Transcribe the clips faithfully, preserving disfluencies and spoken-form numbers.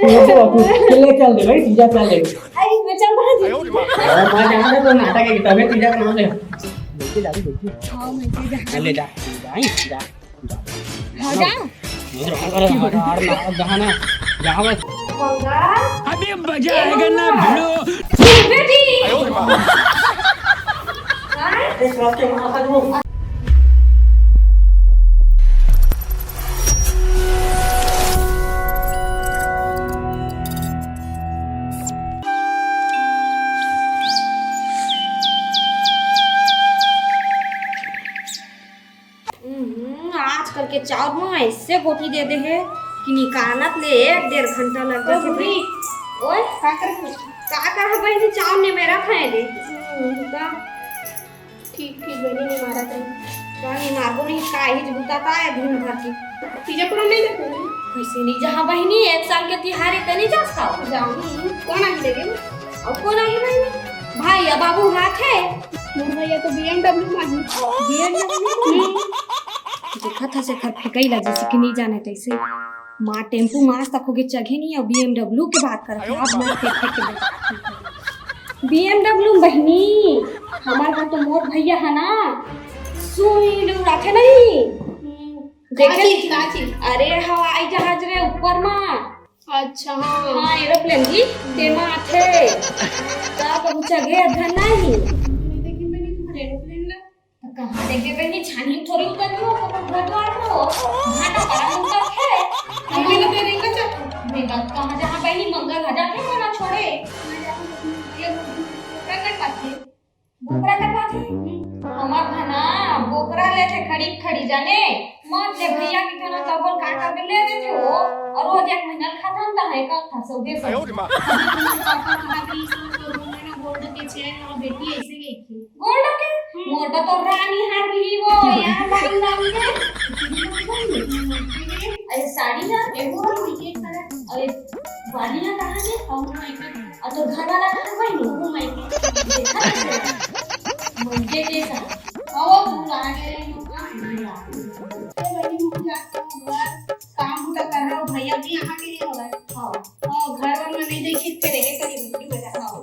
ये तो बाबू, ले चल दे भाई, तीजा चल दे। अरे, मैं चल रहा हूँ। और मैं जाना था तो नाटक है, तबे तीजा का नाम ले। लेके जा, लेके। हाँ, मैं ले जा। ले जा, ले जा, जा। हाँ, जा। ये तो रहा, रहा, रहा, रहा, रहा, जहाँ ना, जहाँ बस। मंगल। अभी मजा आएगा ना, भिड़ो। सुबह जी। हाँ? एक रात के मार खा दो। हम्म, आजकल के चाउर म ऐसे गोटी दे दे हे कि निकालत ले एक डेढ़ घंटा लग ओ जाथे। बूढ़ी, ओए, का करत हस? का करहा बहिनी, चाउर ने मेरा खाए ले। हम्म, का? ठीक, ठीक, बहिनी, नहीं मारत रही। का नहीं मारबो नहीं, का ही बुता का है दिन भर की। तीजा पूरा नहीं जाते हैं? कैसे नहीं जहाँ बहिनी, एक साल के तिहार है, ते नहीं जास का? जाऊँ, कौन आ देगे? अब कौन आही बहिनी? भैया बाबू हाथ है। मोर भैया तो B M W मांगी। B M W? हम्म। देखत हस एकर फेकई ला, जैसे कि नहीं जाने तैसे। माँ टेम्पू मास तक होगे चघे नहीं, और B M W के बात करत है। अब मैं फेंक फेंक के बता। B M W बहिनी, हमार घर तो मोर भैया है ना, सुई उड़ाथे नहीं। हम्म। देखे? का चीज, का चीज? अरे हवाई जहाज रे ऊपर मा। अच्छा, हाँ। हाँ, aeroplane जी, तेमा आथे। का कहूँ चघे अधन नहीं। नहीं देखी मैंने तुम्हारे aeroplane ला। तो कहाँ देखे बहिनी, छानी थोड़ी उतरनी हो, तो घर द्वार को भाटा पार उतर है। हमें तो तेरे का चक्कर। मैं बात कहाँ जहाँ बहिनी मंगल आ जाते, कोना छोड़े। ये प्रकट बात है। बोकरा कटवाथे। हमर घना बोकरा लेथे खड़ी खड़ी जाने। मत ले भैया के कहना तब का कर ले देथे वो। और रोज एक महीना खत्म ता है का था सौदे से। पापा कहा कि इसको तो रूम में ना गोल्ड के चेन और बेटी ऐसे गई थी। गोल्ड के? हम्म। मोर बा तो रानी हार भी वो यार बाल डाल के। अरे साड़ी ना, एगो ये कलर। अरे बाली ना कहाँ के? और ना एक और तो घर वाला कहाँ गई? वो मायके। देखा कैसे? मंजे के साथ। आओ, भुला गए हो का? भुला गए। अरे, बड़ी मुखिया तो घर काम बूता कर रहा हूँ, भैया भी यहाँ के लिए हो गए। हाँ। हाँ, घर वर में नहीं देखी, फिर रहे करी, बड़ी मजा। हाँ।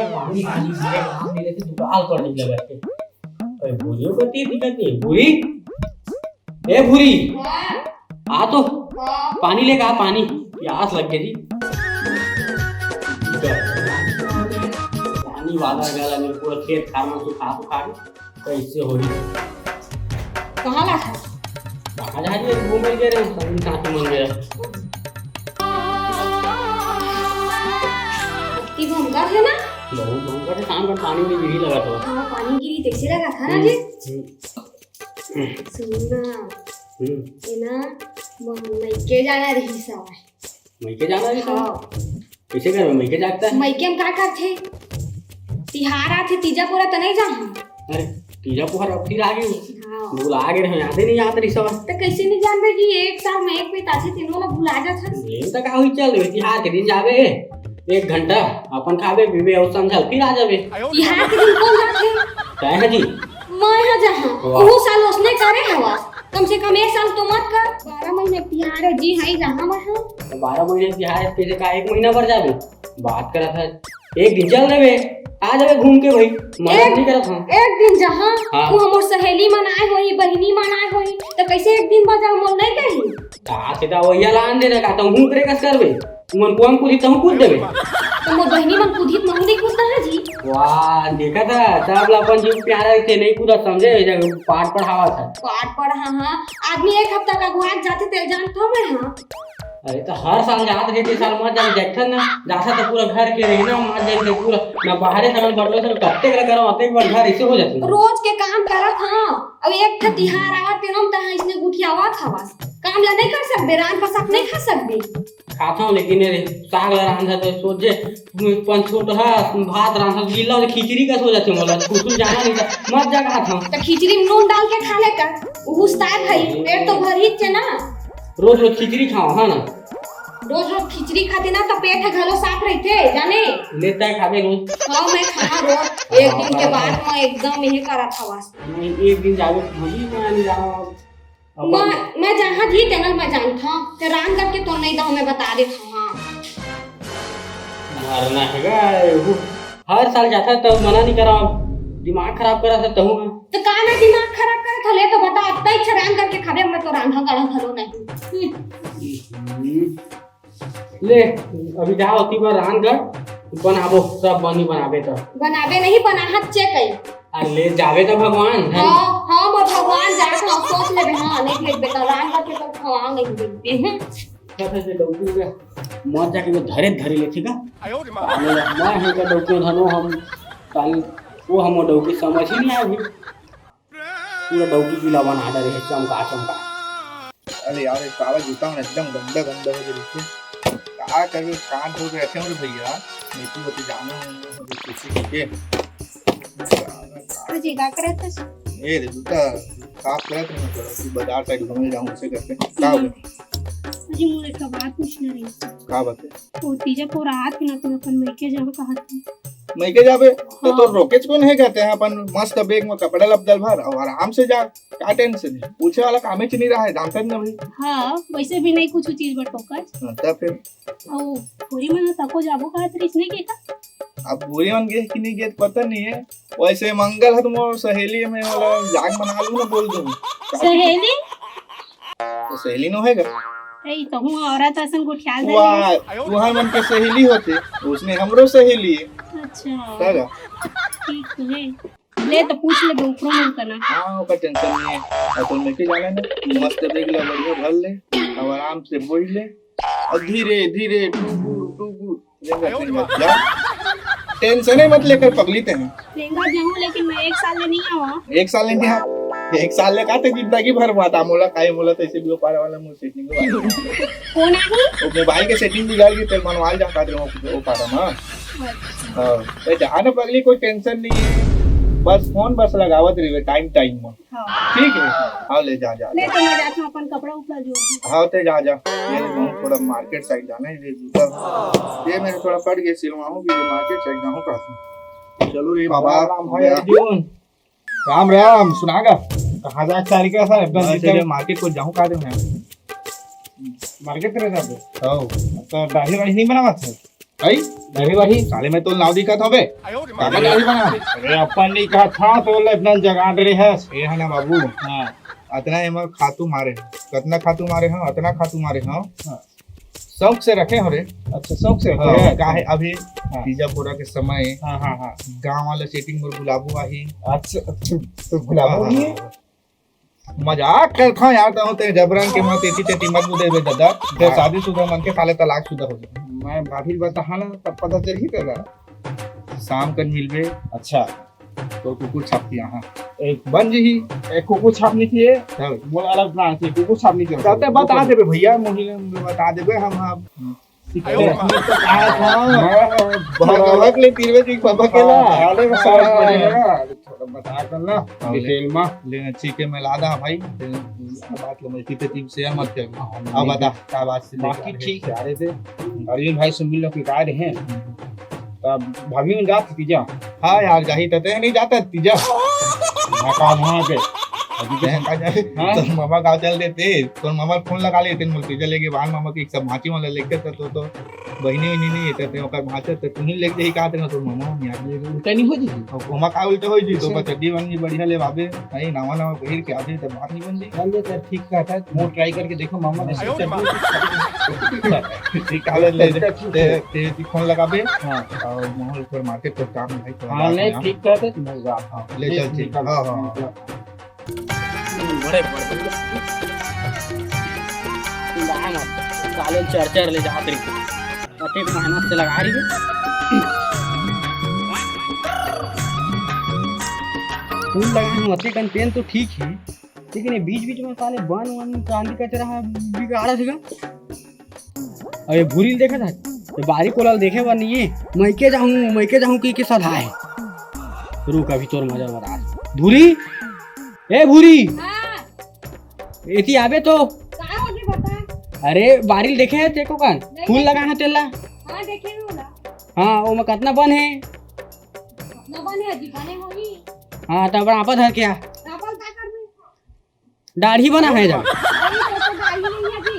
पानी, पानी, पानी, पानी, पानी, पानी, अरे, भूरियो कती दिखत नहीं, भूरी? ए भूरी, हाँ। आ तो, हाँ। पानी लेके आ, पानी, प्यास लग गई जी। पानी वाला गला में पूरा खेत खार में सुखा सुखा के, कैसे होई? कहाँ ला था? कहाँ जा रही है? घूम के रहे, सब साथ में मेरा। ती भंकर है ना? बहुत भंकर है, शाम का पानी में गिरी लगा था। हाँ, पानी गिरी, कैसे लगा था ना जी? हम्म। सुन ना, हम्म। ये ना, म-, मइके जाना रही सवाय। मइके जाना रही सवाय? हाँ। कैसे करबे, मइके जाता है? मइके में का करथे? तिहार आथे, तीजा पोरा त नहीं जाहूँ। अरे, तीजा पोरा अब फिर आ गई। हाँ। भुला गए रहे, यादे नहीं आत रही सवाय। त कैसे नहीं जानबे जी, एक साल में एक बेर आथे, तेन वाला भुला जात हस। ले त का हुई, चल, तिहार के दिन जाबे, एक घंटा अपन खाबे पीबे और संझा फिर आ जाबे। तिहार के दिन कौन जाथे? तय है जी। मैं ह जहाँ, वाह। ओहू साल ओसने करे हवस। कम से कम एक साल तो मत कर। बारह महीने तिहार है जी, हई जहाँ मैं ह। तो बारह महीने तिहार है, कैसे का एक महीना भर जाबे? बात करत है, एक दिन चल देबे, आ जाबे घूम के भाई, मना एक, नहीं करत हूँ। एक दिन जहाँ, हाँ। वो हमर सहेली मन आए होई, बहिनी मन आए होई, तो कैसे एक दिन बजा मोल नहीं कही? का से का वही लान देना का, तुम हूँ करे कस करबे। तुमन कुआं कूदी, तहूँ कूद देबे। त मोर बहिनी मन कूदी, महूँ नहीं कूदना है जी। वाह, देखा था, सब ला अपन जीव प्यारा रहिथे, नहीं कूदत समझे, जब पाठ पढ़ावा था। पाठ पढ़ा, हाँ। आदमी एक हफ्ता का गुहार जाथे, तेल जानत हूँ मैं, हाँ। अरे, तो हर साल जात रहे, साल मत जाने, देखथन ना, जाथा तो पूरा घर के रही ना, मत जाने पूरा, ना बाहरे सामान बटलो से, कत्ते कर करो, अतेक बार घर ऐसे हो जाते हैं। रोज के काम करत, हाँ। अब एक ठा तिहार आवत, तेनो में तहाँ इसने गुठियावत हवस। काम ला नहीं कर सकबे, रांध पसक नहीं खा सकबे। खाथंव, लेकिन ये साग ला रांधत हे, सोझे पंचोटहा भात रांधत, गीला वाला खिचड़ी कस हो जाथे मोला, कुछ जाना नहीं था, मत जा खाथंव। त खिचड़ी में नून डाल के खा ले कर, उहुस्ताय भाई, पेट तो भर ही चे ना। रोज रोज खिचड़ी खाओ, है ना? रोज रोज खिचड़ी खाथे ना, त पेट ह घलो साफ रहिथे, जाने? ले तैं खाबे रोज। हाँ, मैं खाहा रोज। एक दिन के बाद मैं एकदम यही करत हवस। नहीं, एक दिन जाबे, मही मान जाओ। मैं, मैं जहाँ जी तेनल मैं जानत हूँ, ते रांध करके तो नहीं दो, मैं बता देत हूँ। हाँ। मरना है गा, एहू हर साल जाता है तो मना नहीं करा, दिमाग खराब करा था तहू। तो का मैं दिमाग खराब करत हले तो बता, अब तक रांध करके खाबे, मैं तो रांधा गढ़ा घलो नहीं। हम्म। हम्म। ले, अभी जा होती बार रांध कर, बनाबो, सब बनी बनाबे तो। बनाबे नहीं, बनाहत चे कई। अरे ले जाबे तो भगवान, हाँ, हाँ, मैं भगवान जात हूँ, सोच लेबे, हाँ, नहीं भेज बेटा, रांध करके तो खवा नहीं देते हैं। कथे से डौकी का मौत जाके वो धरे धरे ले, ठीक है? आने ला, मैं हूँ का डौकी धनो हम, काल वो हम डौकी समझ ही नहीं आया अभी। पूरा डौकी पीला बना डरे है, चमका चमका। अरे यार, ये काला जूता मन एकदम गंदा गंदा हो गया। का करबे, कान धो के रखे हो रे भैया, नहीं तो होती जाना है, होती किसी के। जी, का करत हस? ए रे, जूता साफ करत रहना पड़ा, कि बाजार साइड घूमे जाऊँ, उसे करते। का हो गया? जी, मोर एक बात पूछना रही। का बात है? वो तीजा पोरा आत ना, तुम अपन मइके जाओ, कहा था। मइके जाबे? तो हाँ। तो रोकेच कोन है कहते हैं, अपन मस्त बैग में कपड़ा लबदल भर और आराम से जा। का टेंशन है? पूछे वाला कामे च नहीं रहा है, जानता नहीं ना भाई। हाँ, वैसे भी नहीं कुछ चीज बर टोकस। हाँ, तब फिर? अउ भूरी मन तको जाबो कहत रहिस नहीं के का? अब भूरी मन गे कि नहीं गे पता नहीं है। वैसे मंगल है तो मोर सहेली में वाला जाग बना लूँ ना, बोल दूँ। सहेली? तो सहेली नो है का? ए, तो हूँ औरत असन गोठियाल दे। वाह, तुहर मन के सहेली होते, उसने हमरो सहेली है। अच्छा। का गा? ठीक तो है। ले तो पूछ ले, ऊपरो मन का ना। हाँ, ओकर टेंशन नहीं है। अपन लेके जाना ना, मस्त बैग ला बढ़िया भर ले, अब आराम से बोल ले, और धीरे धीरे टुकुर टुकुर रेंगा, रेंगा जा। टेंशन ही मत लेकर पगली ते हैं। रेंगा जाऊँ, लेकिन मैं एक साल ले नहीं आवा। एक साल ले नहीं आ, एक साल ले का ते जिंदगी भर बात आ, मोला काई मोला तो ऐसे भी हो पारे वाला मुझे सेटिंग के बारे में। कौन है वो? वो मोबाइल के सेटिंग बिगाड़ के तेल मनवाल जा पाते हो, वो पारा ना। अच्छा। हाँ, तो जा ना पगली, कोई टेंशन नहीं है, बस फोन बस लगावत रहिबे टाइम टाइम में। हाँ। ठीक है, हाँ, ले जा, जा, ले जा। तो मैं जाती हूँ, अपन कपड़ा उपड़ा जोड़ दूँ। हाँ, ते जा, जा। ये हाँ। मैं थोड़ा मार्केट साइड जाना है, ये जूता, ये मेरे थोड़ा फट गया, सिलवाऊँ भी, मार्केट साइड जाऊँ का। चलो रे बाबा, राम राम भाई अर्जुन। राम राम, सुना गा? कहाँ जा चारी का था? एकदम बस जूता ये मार्केट को जाऊँ का दे मैं। मार्केट करे जाबे? हाँ। तो दाढ़ी वाढ़ी नहीं बनावा था? भाई, दाढ़ी वाढ़ी? साले मैं तो नाव दिखा था बे। काका दाढ़ी बना। अरे अपन नहीं कहा था तो ले इतना जगा दे रहे हैं। ये है ना बाबू। हाँ। अतना एमा खातू मारे हो। कतना खातू मारे हो? अतना खातू मारे हो। हाँ। शौक से रखे हो रे। अच्छा, शौक से रखे हाँ, हैं? काहे अभी हाँ। तीजा पोरा के समय हाँ, हाँ, हाँ। गाँव वाला सेटिंग में गुलाबो आही। अच्छा, अच्छा, तो गुलाबो हाँ, भी है? हाँ, हाँ। मजाक करत हंव यार, तहूं ते जबरन के मत एती तेती मत बुदे बे ददा। ते हाँ। शादीशुदा मन के साले तलाकशुदा हो जाए। मैं भाभी ल बताहा ना, तब पता चलही तेला। शाम कन मिलबे। अच्छा। तो कुकुर छाप के यहाँ। एक बन जी ही। एक कुकुर छाप नहीं थी ये। हाँ। मोला अलग प्लान थी, कुकुर छाप नहीं थी। तब ते बता देबे भैया, मोहिल बता देबे हम, हम। अरे, भगवत ले तीरवे जी बाबा के ला। हाँ, अरे, बस, हाँ। थोड़ा बता कर ना, हाँ, ले। डिटेल में। ले, ठीक है, मैं ला दा भाई। बात लो, मैं कितने टीम शेयर मत कर। हाँ, अब बता, क्या बात से बाकी लेके आ रहे? ठीक है, अरे थे। अरविंद भाई से मिल लो कि का रहे हैं। तब भाभी मन जात थी जा। हाँ यार, जाही तते नहीं जाता तीजा। हाँ, काम वहाँ पे। अभी तो हैं? कहाँ जाए? हाँ? तो मामा गाँव चल देते, तो मामा फोन लगा लेते, बोलते, "चले गए बाहर मामा के एक सब भांची वाला लेके तो, तो, तो बहिनी वहिनी नहीं है, तो ओकर भांचा तो तुहीं लेके जाही कहा थे ना, तो मामा नहीं आदमी।" उल्टा नहीं हो जी? और मामा का उल्टा हो जी, तो कैसे? बचड्डी बन जी बढ़िया ले भावे, नहीं, नवा नवा पहिर के आते तो बात नहीं बन जी। चल दे, सर, ठीक कहा था, वो ट्राई करके देखो मामा ने। अच्छा, ठीक है, ले, ले, ले, ते, ते, ते फोन लगाबे। हाँ। और माहौल पर मार्केट पर काम है, तो हाँ, नहीं, ठीक कहते तुम लोग। हाँ, ले चल, ठीक। निकल, हाँ, हाँ, हाँ। निकल। बड़े, बड़े। गाय मत, काले चार चार ले जात रही। अतेक मेहनत से लगा रही है। फूल लगाए हम, अतेक कन तेन तो ठीक है, लेकिन ये बीच-बीच में साले बन वन चांदी कचरा है, बिगाड़ा थी का? अबे भूरी ल देखत हस? ये बारी कोला ल देखे बर नहीं है। मइके जाहूँ, मइके जाहूँ कहिके सधाए हे। रुक, अभी तोर मजा बता। भूरी, ए भूरी, हाँ। एती आबे तो। का होगे बता? अरे बारी ल देखे हे तेको कन? फूल लगा हे तेला। हाँ, देखे हूँ ना। हाँ, ओमा कतना बन हे? कतना बन हे जी? बने होही। हाँ, त अब रापा धर के आ। रापा ल का करबे? दाढ़ी बना हे जा। अरे, तो, तो दाढ़ी नहीं है जी।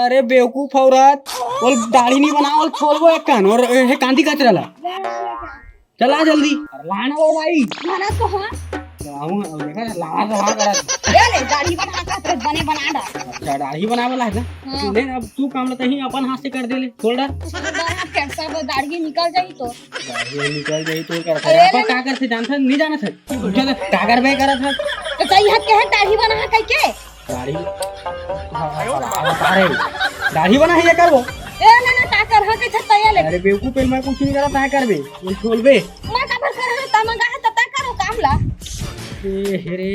अरे बेवकूफ औरत, ओल दाढ़ी नहीं बना, ओल छोलबो एक कन, और हे कांदी कचरा ला। ले, ले, ले, ले। चला जल्दी। अरे लाना वो भाई। लाना तो हाँ। लाऊं, अब देखा, लाना तो हाँ करत। ले ले, दाढ़ी बना का, तो बने बना डा। अच्छा, दाढ़ी बनावे ला हे ना? हाँ। ले, अब तू काम लेता ही अपन हाथ से कर दे ले, छोड़ डा। छोड़ डा, कैसा वो दाढ़ी निकल जाई तो। दाढ़ी निकल जाई तो कर। अरे, अरे, अपन ले। का करथे जानत हे, नहीं जानत हे। चल, का करबे करत हे। तो सही हक के है, दाढ़ी बना है कह के। दाढ़ी? हाँ, हाँ, हाँ, हाँ, हाँ, रे। दाढ़ी बना है ये कर वो। ए, ना, ना, का कर, हाँ, के छत्ता ये ले। अरे बेवकूफ, मैं कुछ नहीं करा, तय करबे। ये खोलबे। मैं का कर, कर, हाँ, ता मंगा है, तब तय करो काम ला। ए, हे रे,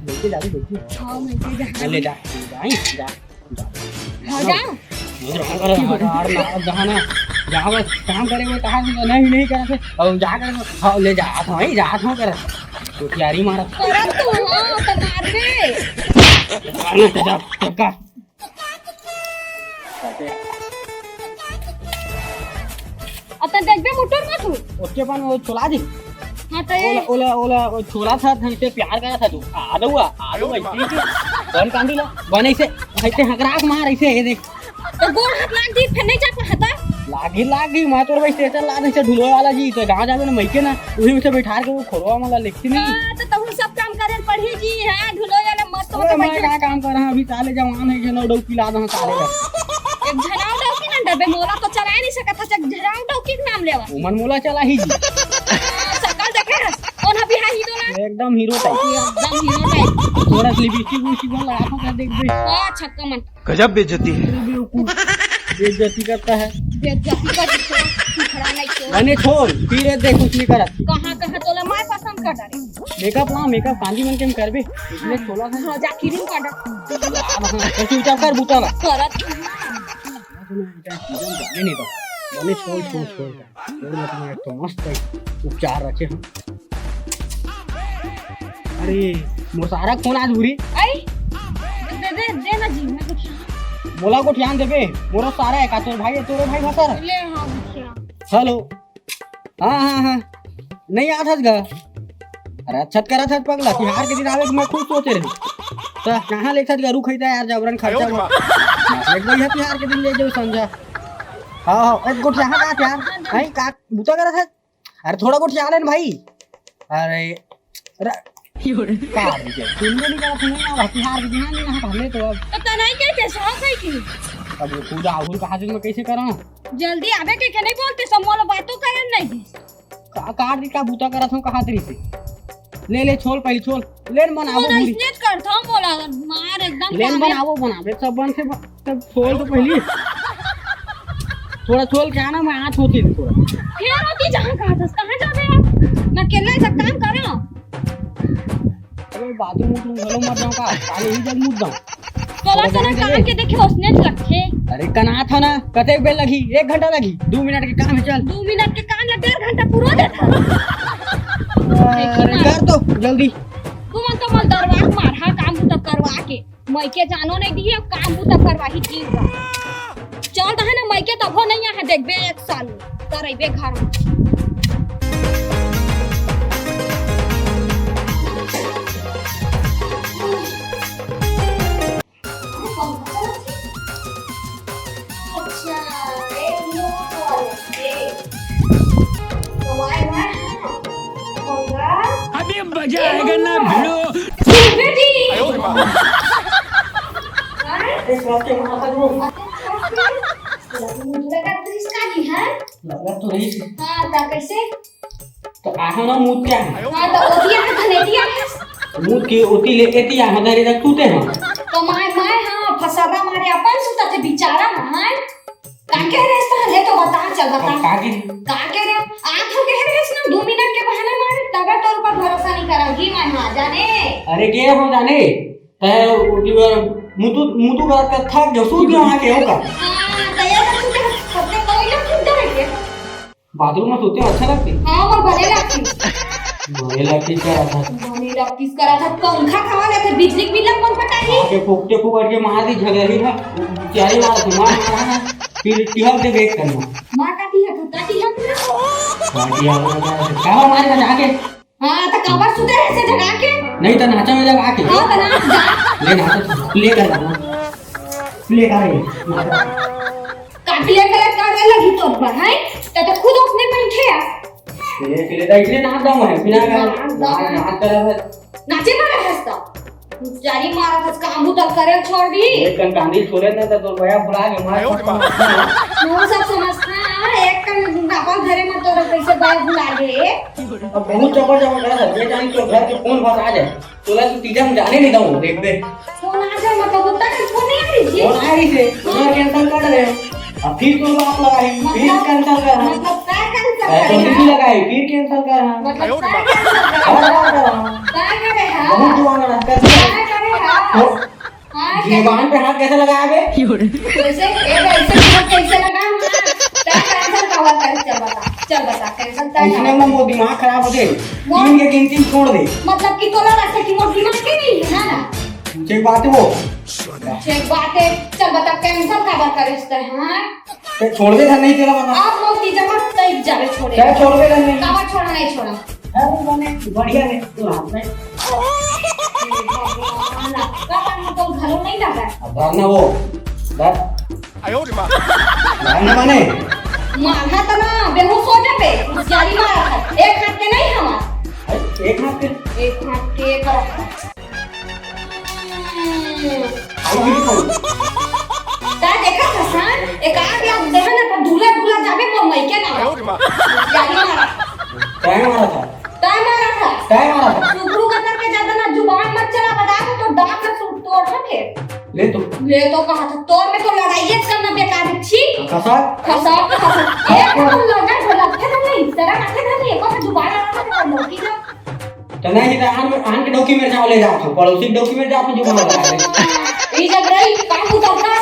लेके जा, लेके। हाँ, मैं के जा। ले जा, ले जा, जा। हाँ, जा। अरे, अरे, अरे, अरे, ना, जहाँ ना, जहाँ बस काम करे वो कहा नहीं, नहीं करत हे। अब जा कर, हाँ, ले जा, हाँ, ही जा, हाँ, कर। तो तैयारी मारत। करत तो, हाँ, तो मार दे। अरे, जा, जा, जा। अब तक देखबे मोटर में तू। ओके, अपन वो चला दे। हाँ, तो ये ओला, ओला, ओला, वो छोला था, ढंग से प्यार करा था तू। आ दऊआ, आ दऊआ, इसी के। बन कांदी ला, बन ऐसे, ऐसे हकराक मार, ऐसे, ये देख। तो गोड़ हाथ लाग दी, फिर नहीं जा पाता। लागी, लागी, मैं तोर भाई स्टेशन ला दे, ऐसे ढुलवा वाला जी, तो गाँव जाबे ना, मइके ना, उही में से बैठार के वो खोरवा वाला लिखती नहीं। हाँ, तो तहु सब काम करे पड़ी जी, हाँ, ढुलवा वाला मत तो अरे, तो मैं बैठे। का काम कर रहा, अभी साले जवान है, झनाव डौकी ला दहा साले का। एक झनाव डौकी ना डबे, मोला तो चलाए नहीं सकत था, जब झनाव डौकी के नाम लेवा। उमन मोला चला ही जी। हाँ, सकल देखे, कौन अभी है हीरो ना? एकदम हीरो टाइप। एकदम हीरो टाइप। थोड़ा सा लिपस्टिक विपस्टिक मन लगा था, देख बे। हाँ, छक्का मन। गजब बेइज्जती है। अरे बेवकूफ, बेइज्जती करता है। बेइज्जती कर, टुकड़ा नहीं तो। अने छोड़, फिर ये देख, कुछ नहीं करत। कहाँ, कहाँ तोला मैं पसंद कर डारे। मेकअप ला, मेकअप कांदी मन के हम करबे। इसलिए छोला था। हाँ, जा क्रीम काट। अब हाँ, तो चुपचाप कर बूता ला। करत। नहीं तो, नहीं तो। अरे छोड़, छोड़, छोड़। छोड़, मैं तुम्हें तो मस्त उपचार रखे हूँ। अरे, मोर सारा कोन आज उरी? आई? दे, दे, दे ना जी, मैं कुछ मोला गोठियान देबे, मोरो सारा है का तोर भाई, तोरे भाई भसर? ले, हाँ, गोठियान। हेलो। हाँ, हाँ, हाँ। नहीं आत हस गा? अरे, अच्छा त करा था पगला, तिहार के दिन आवे के मैं खुद सोचे रहे। तो कहाँ ले था गा, रुक है यार, जबरन खर्चा हुआ। एक भाई है तिहार के दिन ले जाओ संझा। हाँ, हाँ, एक गोठिया हाँ का यार? नहीं, का बूता करा था? अरे थोड़ा बहुत जाने न भाई। अरे, अरे, का हो गया? सुनबे नहीं करत, नहीं आ रहा, तिहार के दिन नहीं आ रहा, भले तो अब। तो तनाई के कैसे हो गई थी? अब वो खुद आहुल कहा दिन में कैसे करा? जल्दी आवे के, के नहीं बोलते, सब मोला बातों करन नहीं। का, का दी का बूता करत हूँ, कहा तरी से? ले, ले, छोल पहले, छोल। ले न बनावो मोला भूरी। इसने करत हूँ, मोला मार एकदम लेन कामे। बनावो, बनावे, सब बन से ब-, तब छोल तो पहली। थोड़ा छोल क्या ना, मैं हाथ होती थी थोड़ा। फिर होती जहाँ कहा था, कहाँ जाबे यार? मैं अकेला ऐसा काम करो। अरे बाथरूम उठूं, घरो मत जाऊँ का? साले ही जग मुद जाऊँ। तोला थोड़ा तोला जल्दी काम चले। के देखे उसने रखे। अरे कना था ना, कते बेर लगी? एक घंटा लगी, दो मिनट के काम है, चल। दो मिनट के काम ला डेढ़ घंटा पूरा देता। अरे कर तो जल्दी। तू मन तो मन दरवार मार, हाँ, काम तो करवा के। मइके जानो नहीं दिए, काम बूता करवाही जीव का। चल दहे ना मइके, तभो नहीं आहे, देखबे एक साल में करैबे घर में। अच्छा, एक लोग और है। तो वाई वाई, हाँ। होगा। अभी मजा आएगा ना भिड़ो। बेटी। हाँ? एक बात के माथा दो। लगा तो इसका नहीं है। लगा तो नहीं। हाँ, ता कैसे? तो आहा ना मूत क्या है? हाँ, तो ओती आहा धनेती आहा। मूत के ओती ले एती आहा धरे तक तूते हैं। तो माय, माय, हाँ, फसरा मारे अपन सुता थे बेचारा ना, हाँ? का कह रहे हैं? ले तो बता, चल बता। का कह रहे? का कह रहे? आंखों कह रहे हैं ना, दो मिनट के बहाने मारे, तबे तोर ऊपर भरोसा नहीं करा जी, मैं ना जाने। अरे के हम जाने? तय ओती बार मुतु, मुतु बात का थक जो सूत गया वहाँ के होगा। हाँ, तैयार कर तू क्या? सबके कोई ना क्यों डर गया? बाथरूम में सोते हो अच्छा लगते? हाँ, मोर भले लगती। मोरे ला किस करा था? मोरे ला किस करा था? पंखा खवा लेते, बिजली के बिल ला कौन पटाही? आके फुकटे फुकट के मार दी, झगड़ा ही था। चारी मार के मार मारा है। फिर टिहल के देख करना। मार काटी है, काटी है पूरा। काटी है, पूरा काटी है। का मार बचा के? हाँ, तो काबर सुते रहे से जगा के? नहीं तो नाचा में जगा के। हाँ, तो नाच जा। ले नाचा तो, ले कर ना। ले कर रे। काटी ले कर कर लगी तो पर है। तो, तो खुद उसने बैठे है। ले, ले, ले, इतने नाच गाऊं है, बिना गाए। नाच गाऊं। नाच, नाच कर रहा है। नाचे ना रहे हंसता। जारी मारा था, काम उधर करे छोड़ दी। एक कन कांदी छोड़े ना तो, तो भैया बुला के मार। वो सब समझता है, एक कन अपन घरे में तो कैसे बाय बुला दे। अब बहुत जबर जबर करा था, ये जान तो घर के फोन फंसा जाए। तोला तो तीजा हम जाने नहीं दूं, देख बे। फोन आ जाए, मतलब, उतना के फोन नहीं आ रही थी? फोन आ रही थी, मैं cancel कर रहे हैं। अब फिर तो बात लगा है, फिर मतलब, cancel कर रहा। मतलब, क्या cancel अरे, कर तो रहा? फिर लगा है, फिर cancel कर रहा। मतलब, क्या cancel कर रहा? और क्या कर रहा? क्या कर रहा? बहुत जुबान लड़ा, कर दिया। क्या कर रहा? तो हाँ, जुबान पे हाथ कैसे लगाया बे? कैसे? ए, ऐसे हाथ कैसे लगा? हाँ, क्या cancel का हुआ? चल बता, चल बता, cancel का इसने हुआ? वो, वो दिमाग खराब हो जाए। वो तीन के गिनती छोड़ दे। मतलब कि तोला लगता कि मोर दिमाग के नहीं है ना? ठीक बात है वो। ठीक बात है। चल बता, cancel काबर करे इसते, हाँ? ते छोड़बे धन नहीं तेला बता। आप लोग की जगह तय जावे छोड़े। क्या छोड़बे धन नहीं? काबर छोड़ा नहीं छोड़ा? अरे बने, बढ़िया है, तू हाथ में। भगवान, आपका काम तो घरो नहीं लगा। अब धरना वो, धर। आयो रे माँ। धरना माने? मारा तो ना, बेहोश हो जाबे। जारी मारा था। एक हाथ के नहीं हमार। अरे, एक हाथ के? एक हाथ के, एक हाथ। हम्म। अरे, बिल्कुल। ता देखा था, हाँ? एक आग या देवे ना, तो दूल्हा, दूल्हा जाबे, मोर मइके ना। आयो रे माँ। जारी मारा। तय मारा था। तय मारा था। तय मारा था। सुकरू कतर के ज्यादा ना जुबान मत चला, बता दो तो दांत में सूट तोड़ ना फिर। ले तो। ले तो कहा था, तोर में तो लड़ाई करना बेकार है, छी। खसा? खसा, खसा। एक तो लगा ढोलक थे नहीं, तेरा माथे था नहीं, एक बार जुबान आना था, लड़की ना। तो नहीं, तो आन, आन के डौकी में जाओ, ले जाओ, तो पड़ोसी के डौकी में जाओ, तो जुबान लगा दे। ई जब रही, काम उतरता,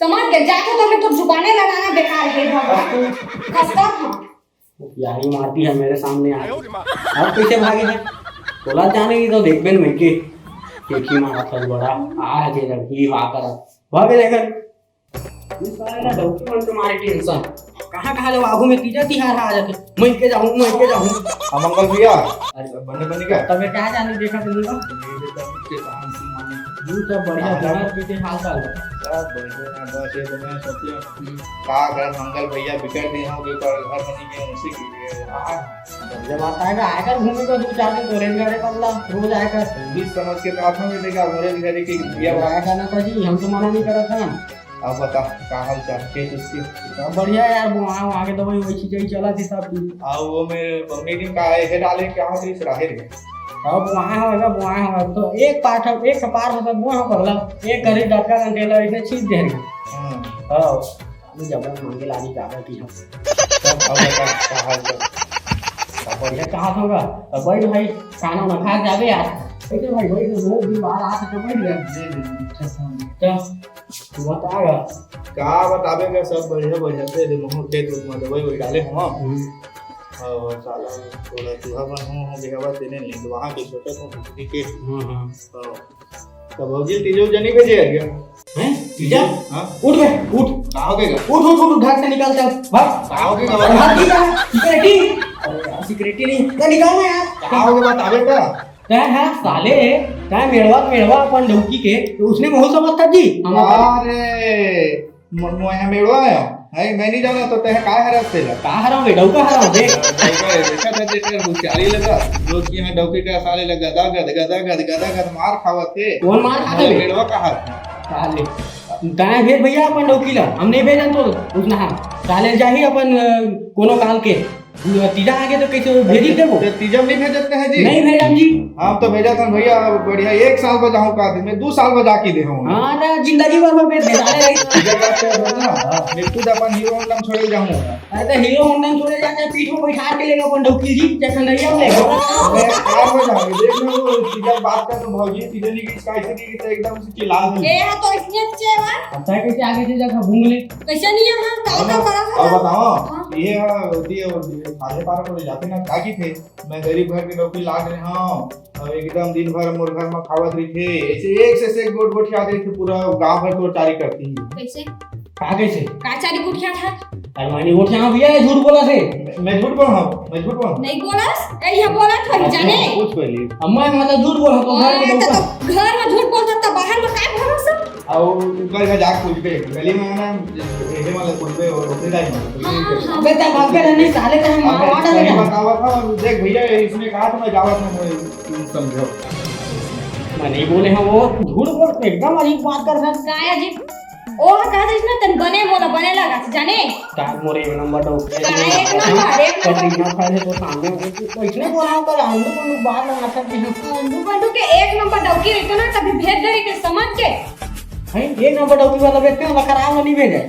समझ गए, जाके तो मैं तो जुबाने लड़ाना बेकार है, भगवान। खस्ता था। यारी मारती है मेरे सामने आके। अब कैसे भागे है? बोला जाने की तो देख बेन मैं के। देखी मारा था बड़ा। आ जे लड़की वा कर। भागे लेकर। ये साला ना डौकी मन तो मारे tension। कहाँ कहाँ ले आगू में तीजा तिहार आ जाते। मैं के जाऊँ, मैं के जाऊँ। हाँ, मंगल भैया। अरे बने बने क्या? तबे क्या जाने देखा तुमने तो? ये तो के काम से माने। तू तो बढ़िया हाँ। जगह पीछे हाल चाल है। सब बढ़िया है, बस ये बढ़िया सोचिए। हम्म। का घर मंगल भैया बिगड़ गए होंगे, पर घर बनी गए उसी के लिए। हाँ। जब आता है ना, आएगा घूमे को दो चार दिन गोरेज घरे पल्ला, रोज आएगा। बीस समझ के तो आप हमें देगा गोरेज घरे की भैया। आएगा ना तो जी, हम तो मना नहीं करत हन। अब बता, का हाल चाल, खेत उसके? सब बढ़िया यार, वहाँ, वहाँ के दवाई वही सिंचाई चला थी सब। अब वो में बम्मी दिन का है, हे डाले क्या होती इस राहे रे? अब वहाँ होगा, वहाँ होगा, तो एक पार, एक पार होता, वो होगा, एक घड़ी डटका घंटे ला इसने छीप दे रही। हाँ। हाँ। अभी जबरन मांगे लागी काबर की हम। तब अब बता, का हाल चाल? सब बढ़िया कहा था होगा। अब बैठ भाई, खाना वाना खा के जाबे यार। बैठ भाई, बैठ, बहुत दिन बाद आ सके, बैठ गया। जी, जी, जी। अच्छा, अच्छा। क्या? तू बता यार। का बताबे का, सब बढ़िया, बढ़िया से रे, महू खेत उत में दवाई वही डाले हम। हम्म। और साला थोड़ा चूहा मन हो, हो गया बस, इन्हें नहीं, तो वहाँ के सोचा था, भुटकी के। हाँ, हाँ। तो तो भौजी तीजो जनी भेजे यार क्या? हैं? तीजा? हाँ। उठ बे, उठ। का हो गया? उठ, उठ, उठ, उठ, घर से निकल, चल, भाग। का हो गया? अरे भाग, की का? Security? अरे यार, security नहीं। तो निकल ना यार। का हो गया, बताबे का? तै है साले, तै मेड़वा, मेड़वा अपन डौकी के, तो उसने मोह समझ था जी, हम अपन अरे, म-, मोह मेड़वा है। है, मैं नहीं जाना तो तय काय हरस तेला? का हरावे, डौका हरावे, देख। डौका है, देखा था जे कर होशियारी लगा। रोज की यहाँ डौकी का साले लगा, गदा गद, गदा गद, गदा गद मार खावत हे। कौन मार खाते साले बे? मेड़वा कहा था। साले, तय भेज भैया अपन डौकी ला, हम नहीं भेजन तो उसने हम। साले जाही अपन, अ, कोनो काल के। तीजा आगे तो कैसे भेजी देबो? तो तीजा में नहीं भेजते हैं जी? नहीं भेजम जी। हम तो भेजा था भैया, बढ़िया, एक साल बजाऊं का दिन में, दो साल बजा के दे हूँ। हाँ, ना, जिंदगी भर में भेज दे, साले। तीजा का तो है ना, मैं खुद अपन Hero Honda में छोड़े जाऊँ। अरे तो Hero Honda में छोड़े जाते हैं, पीठ में बैठा के लेगा अपन डौकी जी, जखन नहीं हम लेगा। मैं कार में जाऊंगी, देख लो, वो तीजा बात कर तो भौजी, तीजा नहीं कि इसका ऐसे नहीं कि तो एकदम से चिल्ला दूंगी। ए, हाँ, तो इसने अच्छे है। अब तय कैसे आगे से जगह घूम ले? कैसे नहीं है, हाँ, गाँव का बड़ा अब था। बताओ, हाँ। ये होती है, होती है। खाल्हे पारा को ले जाते ना, का किथे? मैं गरीब घर के डौकी लाग रहे हूँ। अब एकदम दिन भर मोर घर में खावत रहिथे, ऐसे एक से एक गोठ गोठियात रहिथे, पूरा गांव भर तोर तारीफ करती है। कैसे? का कैसे? का चारी गोठियात हे? अरे मैं नहीं गोठियात हूँ भैया, ये झूठ बोलथे। मैं, मैं झूठ बोल रहा हूँ, मैं झूठ बोल रहा हूँ। नहीं बोलस, ए, ये बोलत होही, जाने। पूछ पहले। अम्मा, मतलब झूठ बोलत हूँ, घर में हाँ, तो, तो घर में झूठ बोलत हूँ, तो बाहर में का भरोसा? और ऊपर का जाके पूछबे, गली में ना, रेडे वाले पूछबे और ओकरे टाइम में। हाँ, हाँ। अबे, तब आपके रहने साले का हम अबे, मारवा डाले सही ना। बतावा था, और देख भैया, इसने कहा था मैं जावा था, मैं, तुम समझो। मैं नहीं बोले हूँ, वो झूठ बोल, एकदम अजीब बात करथे। काय अजीब? ओ ह कहा था इसने, तन बने बोला, बने लगा, जाने? का मोर एक नंबर डौकी हे। का एक नंबर, एक नंबर। पसीना फैले तो सामने, तो इसने बोला होगा, आलू को बात ना सकते हैं। आलू बंडू के एक नंबर डौकी रहिथे ना, तभी भेज दे रहिथे, समझ के। भाई, एक नंबर डौकी वाला व्यक्ति हम खराब नहीं भेजे।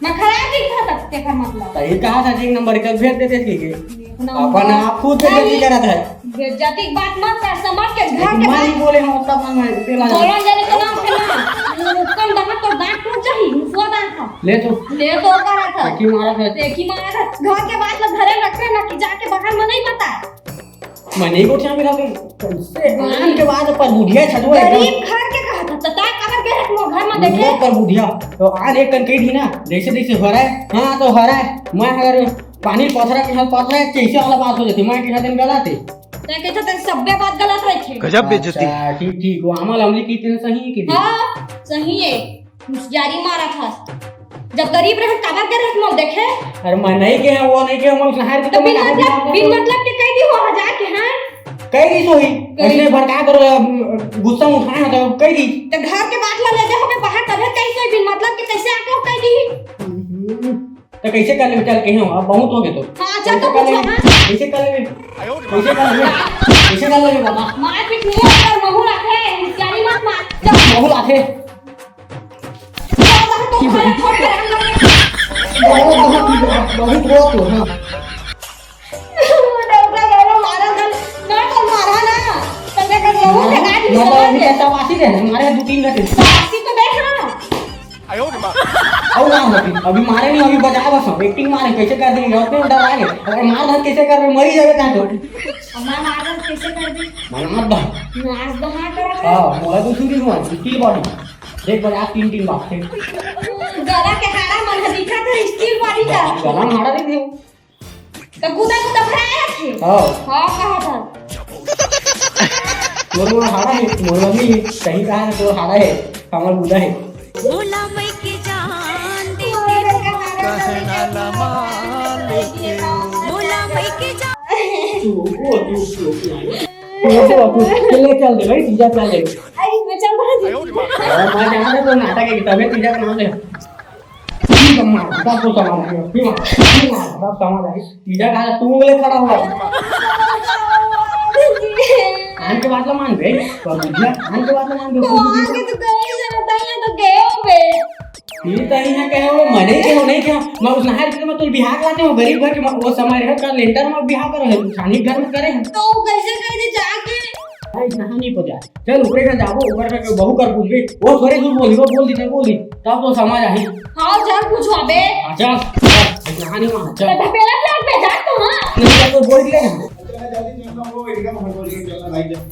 मैं खराब नहीं था तब, तेकर मतलब। तो ये कहा था एक नंबर का भेज देते थे कि एक नंबर। अपन आप खुद से नहीं। गलती करत है। बेइज्जती की बात मत कर, समझ के घर के मैं बात। नहीं बोले हम, तब हम तेला बोलन जाने के नाम पे ना। मुक्कन दहा तो दांत टूट जाही, मुसवा दांत था। ले तो। ले तो करा था। देखी मारा था। देखी मारा था। घर के बात ला घरे रखे ना कि जाके बाहर में नहीं बताए। मैं नहीं गोठिया मेरा भी। आन के बाद पर बुढ़िया छदुआ एकदम। गरीब घर के कहा था, तो ताय काबर के रख मोर घर में देखे? मोर पर बुढ़िया। तो आज एक कन कही थी ना, जैसे जैसे हो रहा है, हाँ तो हो रहा है। मैं अगर पानी पथरा के हाथ पथरा है, कैसे वाला बात हो जाती, मैं के हाथ में गलत है। तय कहते तेरे सब्बे बात गलत रखे। गजब बेइज्जती। अच्छा, ठीक, ठीक, वो आमल अमली की तेरे सही की थी। हाँ, सही है। होशियारी मारत हस। जब गरीब रहे, काबर के रहे, मोल देखे? अरे, मैं नहीं कहे, वो नहीं कहे, मैं उसने हार के तो बिन मैं मतलब, बिन मतलब के कह दी हो हजार के, हाँ? कह दी सोही। कह दी। उसने भड़का कर, अम, गुस्सा में उठाया तो कह दी। तो घर के बात ला ले जा, हमें बाहर तबे कह सोही, बिन मतलब के कैसे आके हो कह दी? तो कैसे कर ले, चल कहे हो, अब बहुत हो गए तो। हाँ, चल तो कैसे कर ले? पूछो, हाँ। कैसे कर ले? कैसे कर ले? कैसे कर ले बाबा? मारपीट नहीं कर, महू रखे, होशियारी मत मार। चल। महू रखे। बहुत, बहुत, बहुत, बहुत, हाँ। डबरा गलो मारा था, ना तो मारा ना, तंगे कर लो, मारा, फेंका दी, मारा, समझ अभी गए? तक तमाशी दे, मारे दो तीन घंटे। तमाशी तो देख ना। अउ ना होती, अभी मारे नहीं, अभी बजा बस हम, एक्टिंग मारे, कैसे कर देंगे, और फिर डर आ गए, अगर मार धार कैसे कर रहे, मरी जावे कहाँ तो। हमारा मार धार कैसे कर दे? मैं मार धार। नाच दहा कर रखे। हाँ, मोला तो शुरू हुआ, स्टील बॉडी। देख बजा तीन तीन बार थे। गला के हाड़ा मन ह दिखा था, स्टील बॉडी का। गला में हाड़ा नहीं थे। तो कूदा कूदा भराया थे। हाँ। हाँ, कहा था। मोर, मोर हाड़ा है, मोर मम्मी है, सही कहा ना, तो हाड़ा है, हमार बूढ़ा है। भोला मई के जान दे के कहना लमा लेके। भोला मई के जान। तू, वो, तू, तू, तू। तू, तू, तू, ले चल दे भाई, तीजा चल दे। अरे, मैं चल रहा हूँ। अरे, मैं जाना था तो नाटक है, तबे तीजा कहाँ ले? ठीक है, मार, तब तो समझ आएगा। ठीक है, ठीक है, तब समझ आएगा। तीजा कहा, तू बोले खड़ा हुआ। आन के बात ला मान बे, पर बुझिया, आन के बात ला मान बे, तो कुछ भी आगे तो गए ही जाता है, तो गए हो बे। ये तो नहीं है, कहे हो, मने के हो, नहीं क्या? मैं उस नहर के, मैं तो बिहार लाने हो, गरीब घर के, मैं वो समय रहे, का लेंटर में बिहार करे है, शानी घर में करे है। तो कैसे कह दे जाके? भाई, कहाँ नहीं पहुंचा। चल, ऊपरे घर जाबो, ऊपर का बहू कर पूछबे। वो थोड़े दूर बोली, वो बोल दी, बोल दी। तब तो समझ आही। हाँ, चल पूछवा बे। हाँ, चल। चल, यहाँ नहीं वहाँ, चल। तो ढपेला प्लाट पे जा तो, हाँ। नहीं, तो बोल दिया ना।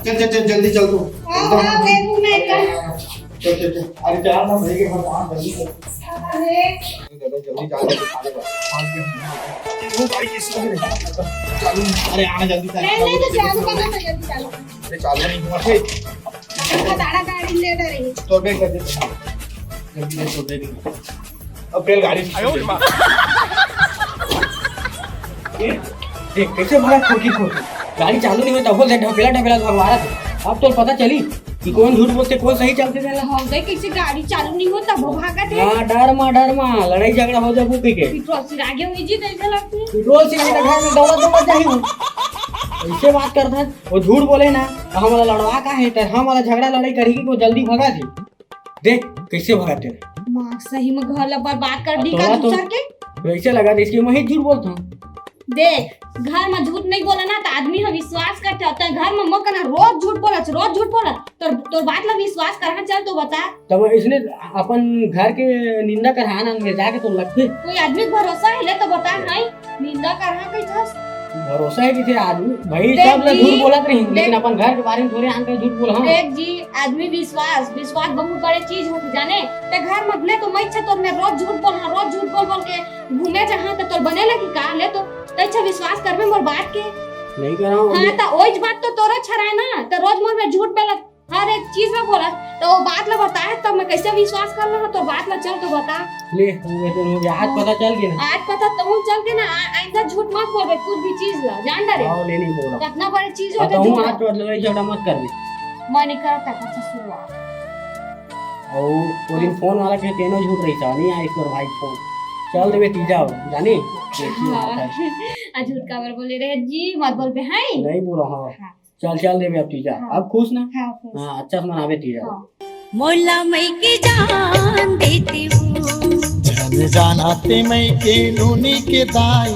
चल, चल, चल, जल्दी चल तू। हाँ, एकदम हाँ, मैं, मैं चल। चल, चल, चल। अरे, चल ना, भाई के घर वहाँ जल्दी चल। अरे। जल्दी, जल्दी जा, जल्दी खा ले बस। ओ भाई, ये सब चालू नहीं। अरे, आना जल्दी से। नहीं, नहीं, तो चालू करना, तो जल्दी चालू। अरे, चालू नहीं हुआ। हे। खदाड़ा गाड़ी ले डरे। तो बैग कर दे। जल्दी ले, तो बैग। अब बैल गाड़ी से आयो रे माँ। ये देख, कैसे भरा खोकी खोकी। गाड़ी चालू नहीं होता, बोल दे, ढपेला ढपेला भगवा रहा था। अब तो पता चली कि कौन झूठ बोलते, कौन सही चलते थे। हम देख, कैसे गाड़ी चालू नहीं होता, वो भागत है। हाँ, डर मा, डर मा, लड़ाई झगड़ा हो जाबू पी के। पेट्रोल सिरागे हुई जी, देखे लगती। पेट्रोल सिरागे घर में दौड़ा दौड़ा जाही हूँ। ऐसे बात करता है। वो झूठ बोले ना, तो हमारा लड़वा का है, तो हमारा झगड़ा लड़ाई करेगी, वो जल्दी भगा दे। देख, कैसे भगाते हैं। माँ, सही में घर ला बर्बाद कर दी का तोला तो दूसर के? वैसे लगा दे, इसलिए मैं ही झूठ बोलता हूँ। देख, घर में झूठ नहीं बोला ना, तो आदमी ह विश्वास करथे। तैं घर में मोर कना रोज झूठ बोलत, रोज झूठ बोलत। तोर, तोर बात ला विश्वास करहा, चल तो बता। तब इसने अपन घर के निंदा करहा ना, ले जाके तो लगथे। कोई आदमी के भरोसा हे, ले तो बता, नहीं निंदा करहा कहिथस। भरोसा हे किसे आदमी, भाई, देख सब ला जी, झूठ बोलत रही, लेकिन देख अपन घर के बारे में थोड़े आन कर झूठ बोल, हाँ। देख जी, आदमी विश्वास, विश्वास बहुत बड़े चीज होथे, जाने। तैं घर में ले तो मैं इच्छा तोर में रोज झूठ बोलहा, रोज झूठ बोल बोल के घूमे जहाँ, तो तोर बने लगी का? ले तो तैं इच्छा विश्वास करबे मोर बात के? नहीं करहूँ। हाँ, तो ओइच बात तो तोरो छराय ना, तो रोज मोर में झूठ बोलत, हर एक चीज में बोलत, तो वो बात ला बताए, तब मैं कैसे विश्वास कर लूँ? तो बात ला चल तो बता। ले, हो गया, तो हो गया। आज पता चल गया ना? आज पता तो हम चल के ना, आ-, आइंदा झूठ मत बोलबे, कुछ भी चीज ला, जान डारे। हाँ, ले, नहीं बोला। कितना बड़े चीज होथे बताऊँ, झूठ। आज तो लड़ाई झगड़ा मत करबे। मैं नहीं करत था, अच्छा, शुरुआत। और वो दिन हाँ। फोन वाला के तेनो झूठ रही था, नहीं आइस तोर भाई फोन। चल देबे तीजा हो, जानी? देखी हाँ। बात है। आ झूठ काबर बोले रहे जी, मत बोलबे, हैं? नहीं बोला, हाँ। हाँ। चल, चल देबे अब तीजा। हाँ। अब खुश ना? हाँ, खुश। हाँ, अच्छा से मनाबे तीजा। हाँ। मोला मई के जान देते हो। झन जाना ते मई के नूनी के दाई।